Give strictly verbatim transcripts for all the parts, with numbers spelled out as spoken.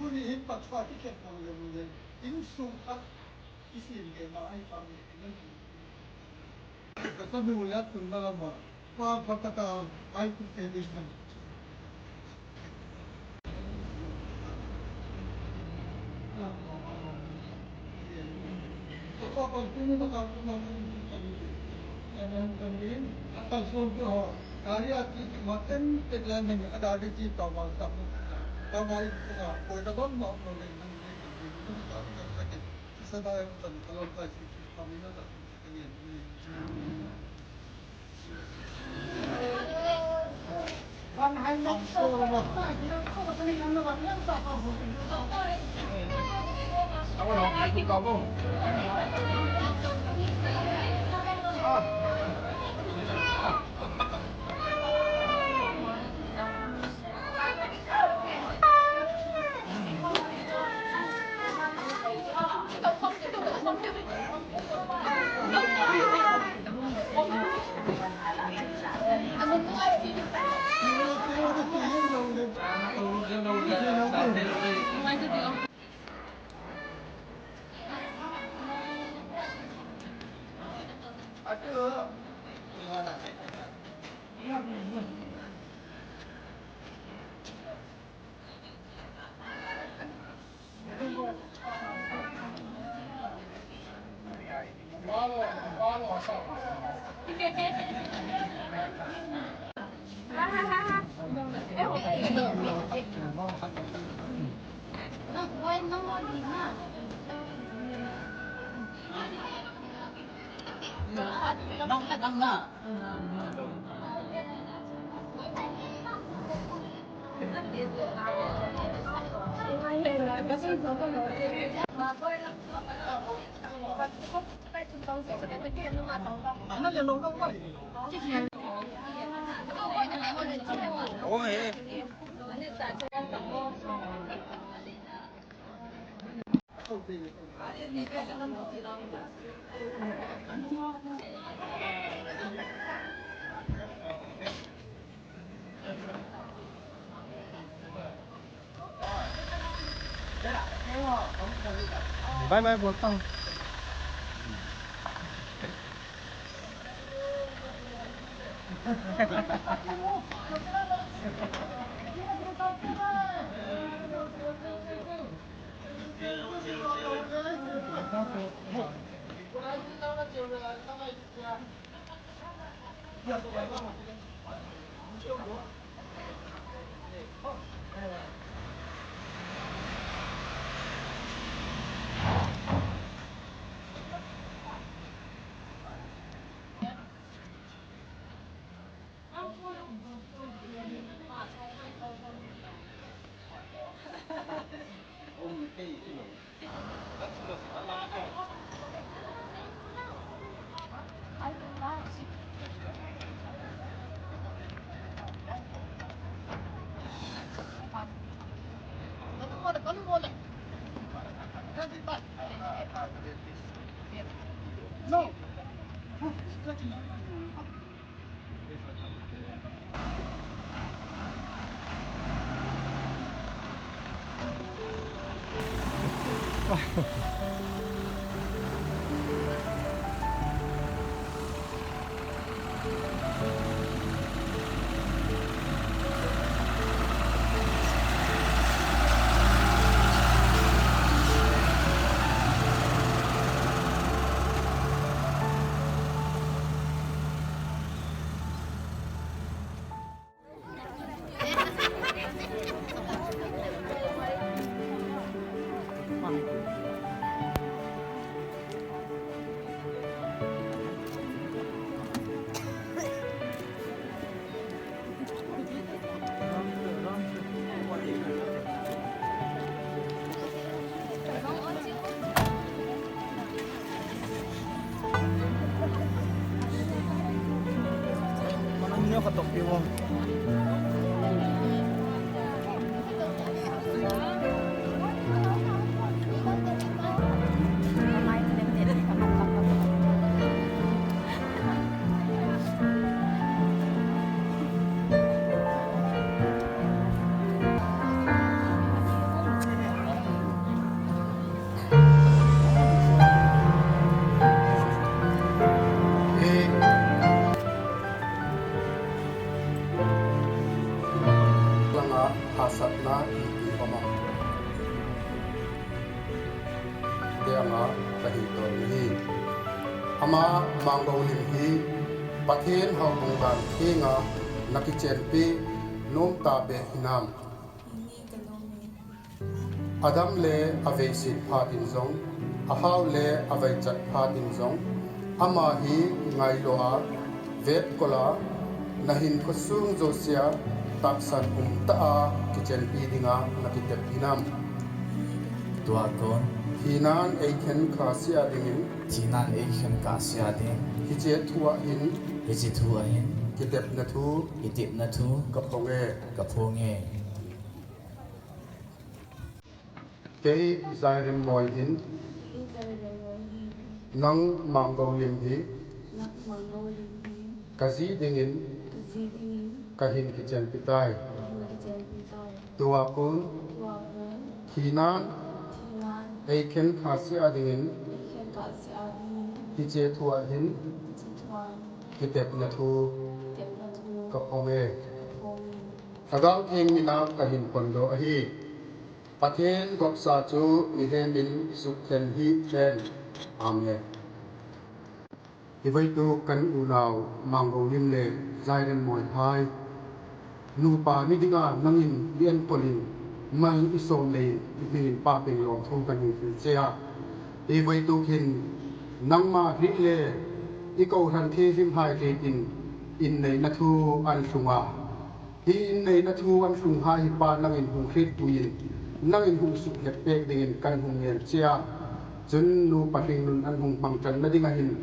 Hi pat pa ki kep mang le mun le. Insung khat ki sin ke ma ai pa ni. Ka ta nu ya tun na la ma. Pa pa ta ka ai tu te di san. Bye bye बोलता हूँ। hahsatna ipi um am? Ti anga kahin dong ahi. Ama Mango Lim hi Pathen houbung dan thenga nakichenpi nom tabeh hinam? Adam le aveiset phat in jong, ahao le aveichat phat in jong, ama hi ngailua, vetkol a, nahinkho sung jousea tahsan umtah a kichenpi dinga nakitep hinam? Tua kon. Thinan eikhen khah sea dingin. Thinan eikhen khah sea ding. Hiche thua hin. Hiche thua hin. Kitepna thu. Kitepna thu. Kaphong e. Kaphong e. Kei Zairem Moi hin. Kei Zairem Moi hin. Nang Mango Lim hi. Nang Mango Lim hi. Kaji dingin. Kaji dingin. Kahin kichenpi tai. Kahin kichenpi tai. Tua kon. Tua kon. Thinan. Thinan. Eikhen khah sea dingin. Eikhen khah sea dingin. Hiche thua hin. Hiche thua hin. Kitepna thu. Kitepna thu. Kaphong e. Kaphong e. Lhagao Theng mina kahin phondoh ahi. Pathen gopsa chu mihem in suhtheng hih hen. Amen. Hiche vai tu kan unau Mango Lim le Zairem Moi hai. Nupa ni dinga nangin i enkol in, mal i som lei in, i hming in Pa Penglong thu kan hung hilche a. Hiche vai tu hin nangma hrih le i kohran thilhim hai kei in, in neina thu an lhung a. Hi in neina thu an lhung hai hi Pa nangin hung hriet pui in, nangin hung suhlep peh dingin kan hung ngen che a. Chun nupa Lhingnun an hung hmang channa ding ahin,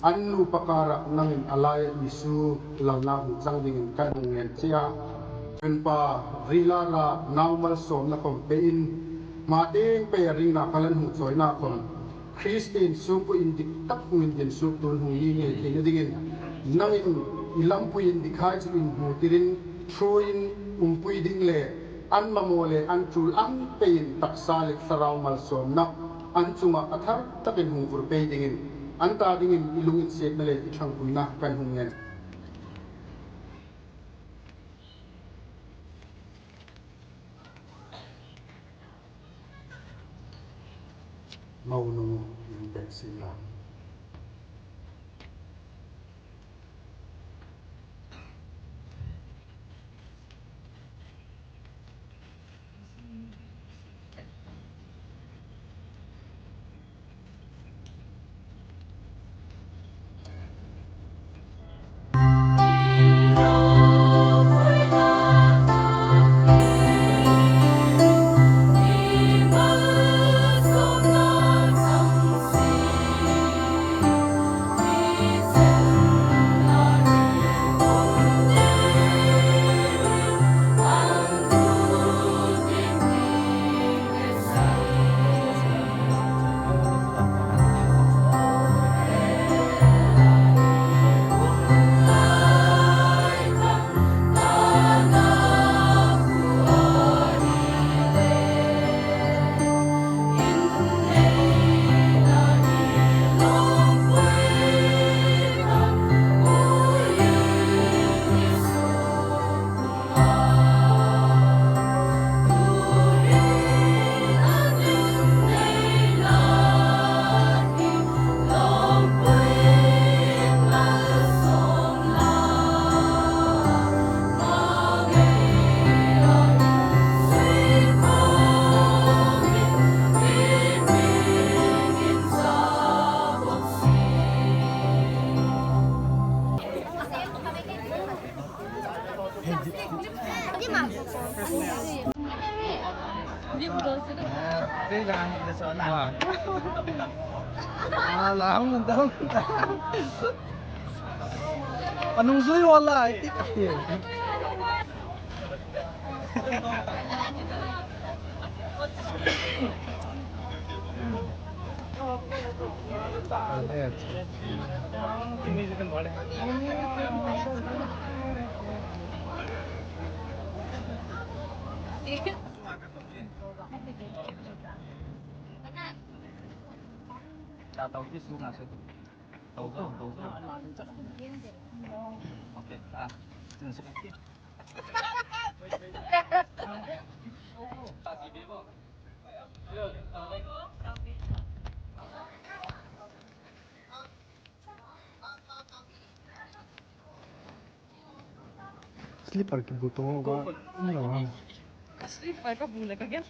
an nupa kar a nangin alai a Jesu lalna hung chang dingin kan hung ngen che a. Chun Pa, Rila ra nau malsomna khom pe in, ma teng pe a ringna kal an hung choina khom Christian sungpui in dik tak hung in din suk tun hung ni ngei theina dingin, nangin i lampui in dik hai chu in hmu tir in, thu in umpui ding le, an mamo le an tul an pe in taksa le thlarau malsomna an chunga a thar takin hung vur pei dingin, an ta dingin i lung in sietna le i thangpuina kan hung ngen. Monu, in bek sila. Anung jui wala. Slipper kibu to ga. Slipper ka bu le ka gel.